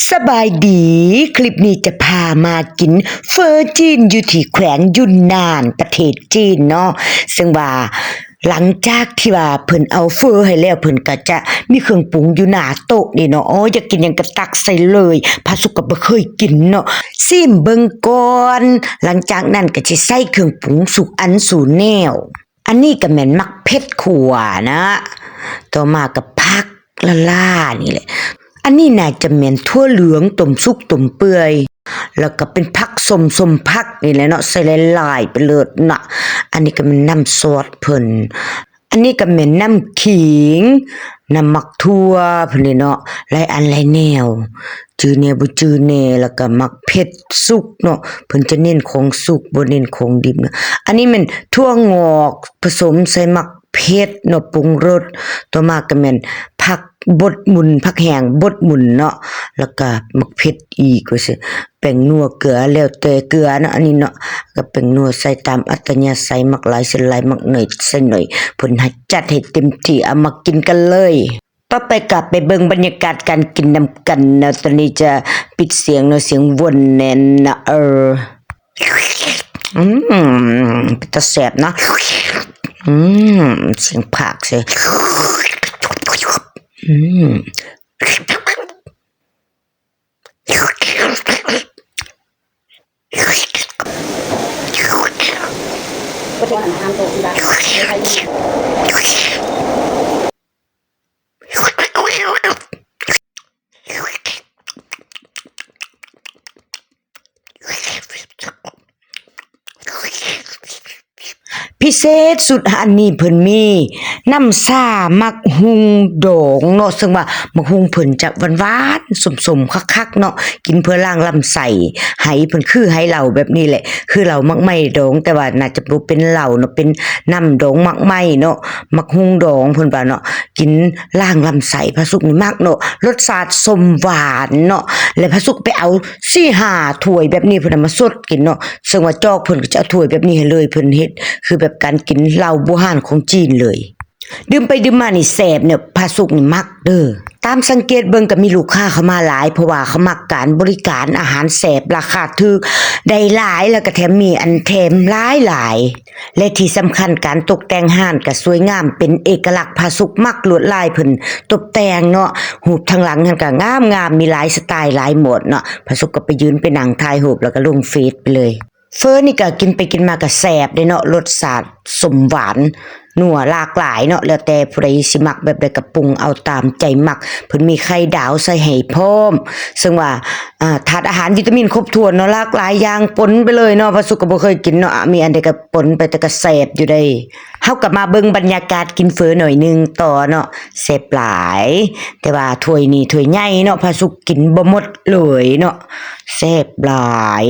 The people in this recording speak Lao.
ສະບາຍດີ, ຄລິບນີ້ຈະພາມາກິນເຝີຈີນຢູ່ທີ່ແຂວງຢຸນນານ ປະເທດຈີນເນາະ. ເຊິ່ງວ່າຫຼັງຈາກທີ່ວ່າເພິ່ນເອົາເຝີໃຫ້ແລ້ວ ເພິ່ນກໍຈະມີເຄື່ອງປຸງຢູ່ໜ້າໂຕະນີ້ເນາະ. ໂອ້ ຢາກກິນຫຍັງກໍຕັກໃສ່ເລີຍ. ພາສຸກກໍບໍ່ເຄີຍກິນເນາະ, ຊີມເບິ່ງກ່ອນ. ຫຼັງຈາກນັ້ນກໍຊິໃສ່ເຄື່ອງປຸງສູ່ອັນສູ່ແນວ. ອັນນີ້ກໍແມ່ນໝາກເຜັດຂົ້ວນະ, ຕໍ່ມາກໍຜັກລະລານີ້ແຫຼະ. ອັນນີ້ໜ້າຈະແມ່ນຖົ່ວເຫຼືອງຕົ້ມສຸກຕົ້ມເປື່ອຍ, ແລ້ວກໍເປັນຜັກສົ້ມ ສົ້ມຜັກນີ້ແຫຼະເນາະ, ໃສ່ຫຼາຍໆໄປເລີດນະ. ອັນນີ້ກໍແມ່ນນ້ຳຊອດເພິ່ນ, ອັນນີ້ກໍແມ່ນນ້ຳຂີງ, ນ້ຳໝາກຖົ່ວເພິ່ນນີ້ເນາະ, ຫຼາຍອັນຫຼາຍແນວ. ຈື່ແດ່ບໍ່ຈື່ແດ່. ແລ້ວກໍໝາກເຜັດສຸກເນາະ, ເພິ່ນຈະເນັ້ນຂອງສຸກ ບໍ່ເນັ້ນຂອງດິບເນາະ. ອັນນີ້ແມ່ນຖົ່ວງອກ ປະສົມໃສ່ໝາກເຜັດເນາະ, ປຸງລົດ. ຕໍ່ມາກໍແມ່ນຜັກບົດໝຸ່ນ, ຜັກແຫ້ງບົດໝຸ່ນເນາະ, ແລ້ວກໍໝາກເຜັດອີກວ່າຊັ້ນ. ແປ້ງນົວເກືອ ແລ້ວແຕ່ເກືອເນາະ ອັນນີ້ເນາະ, ກໍແປ້ງນົວໃສ່ຕາມອັດຕະຍາໄສ, ມັກຫຼາຍໃສ່ຫຼາຍ ມັກໜ້ອຍໃສ່ໜ້ອຍ. ເພິ່ນໃຫ້ຈັດໃຫ້ເຕັມທີ່, ເອົາມາກິນກັນເລີຍ. ຕໍ່ໄປກໍໄປເບິ່ງບັນຍາກາດການກິນນຳກັນເນາະ. ຕອນນີ້ຈະປິດສຽງເນາະ, ສຽງວົນແນ່ນນະ. ເອີ ອືມ ເປັນຕາແຊບນະ. ອືມ ສຽງພາກເສຍ. ອືມ ພິເສດສຸດ ອັນນີ້ເພິ່ນມີນ້ຳຊາໝາກຫຸ່ງດອງເນາະ, ເຊິ່ງວ່າໝາກຫຸ່ງເພິ່ນຈະຫວານໆ ສົ້ມໆ ຄັກໆ ເນາະ, ກິນເພື່ອລ້າງລຳໄສ້. ໄຫເພິ່ນຄືໄຫເຫຼົ້າແບບນີ້ແຫຼະ, ຄືເຫຼົ້າໝາກໄມ້ດອງ, ແຕ່ວ່າໜ້າຈະບໍ່ເປັນເຫຼົ້າເນາະ, ເປັນນ້ຳດອງໝາກໄມ້ເນາະ. ໝາກຫຸ່ງດອງເພິ່ນວ່າເນາະ, ກິນລ້າງລຳໄສ້. ພາສຸກນີ້ມັກເນາະ, ລົດຊາດສົ້ມຫວານເນາະ, ແລະ ພາສຸກໄປເອົາສີ່ຫ້າຖ້ວຍແບບນີ້ ເພິ່ນເອົາມາສົດກິນເນາະ. ເຊິ່ງວ່າຈອກເພິ່ນກໍຈະເອົາຖ້ວຍແບບນີ້ໃຫ້ເລີຍ, ເພິ່ນເຮັດຄືແບບການກິນເຫຼົ້າບູຮານຂອງຈີນເລີຍ. ດື່ມໄປດື່ມມານີ້ແຊບເນາະ, ພາສຸກນີ້ມັກເດີ້. ຕາມສັງເກດເບິ່ງກໍມີລູກຄ້າເຂົ້າມາຫຼາຍ, ເພາະວ່າເຂົາມັກການບໍລິການ, ອາຫານແຊບ, ລາຄາຖືກ, ໄດ້ຫຼາຍ, ແລ້ວກໍແຖມມີອັນແຖມຫຼາຍໆ. ແລະ ທີ່ສຳຄັນ ການຕົກແຕ່ງຮ້ານກໍສວຍງາມ, ເປັນເອກະລັກ. ພາສຸກມັກລວດລາຍເພິ່ນຕົບແຕ່ງເນາະ, ຮູບທາງຫຼັງຫັ້ນກໍງາມໆ, ມີຫຼາຍສະໄຕລ໌ ຫຼາຍໂໝດເນາະ. ພາສຸກກໍໄປຢືນໄປນັ່ງຖ່າຍຮູບ ແລ້ວກໍລົງເຟສໄປເລີຍ. ເຝີນີ້ກໍກິນໄປກິນມາກໍແຊບເດ້ເນາະ, ລົດຊາດສົ້ມຫວານນົວຫຼາກຫຼາຍເນາະ, ແລ້ວແຕ່ຜູ້ໃດຊິມັກແບບໃດກໍປຸງເອົາຕາມໃຈມັກ. ເພິ່ນມີໄຂ່ດາວໃສ່ໃຫ້ພ້ອມ, ເຊິ່ງວ່າ ອາ ທາດອາຫານວິຕາມິນຄົບຖ້ວນເນາະ, ຫຼາກຫຼາຍຢ່າງປົນໄປເລີຍເນາະ. ພາສຸກກໍບໍ່ເຄີຍກິນເນາະ, ອາ ມີອັນໃດກໍປົນໄປ, ແຕ່ກໍແຊບຢູ່ເດ້. ເຮົາກໍມາເບິ່ງບັນຍາກາດກິນເຝີໜ້ອຍໜຶ່ງຕໍ່ເນາະ, ແຊບຫຼາຍ. ແຕ່ວ່າຖ້ວຍນີ້ຖ້ວຍໃຫຍ່ເນາະ, ພາສຸກກິນບໍ່ໝົດເລີຍເນາະ, ແຊບຫຼາຍ.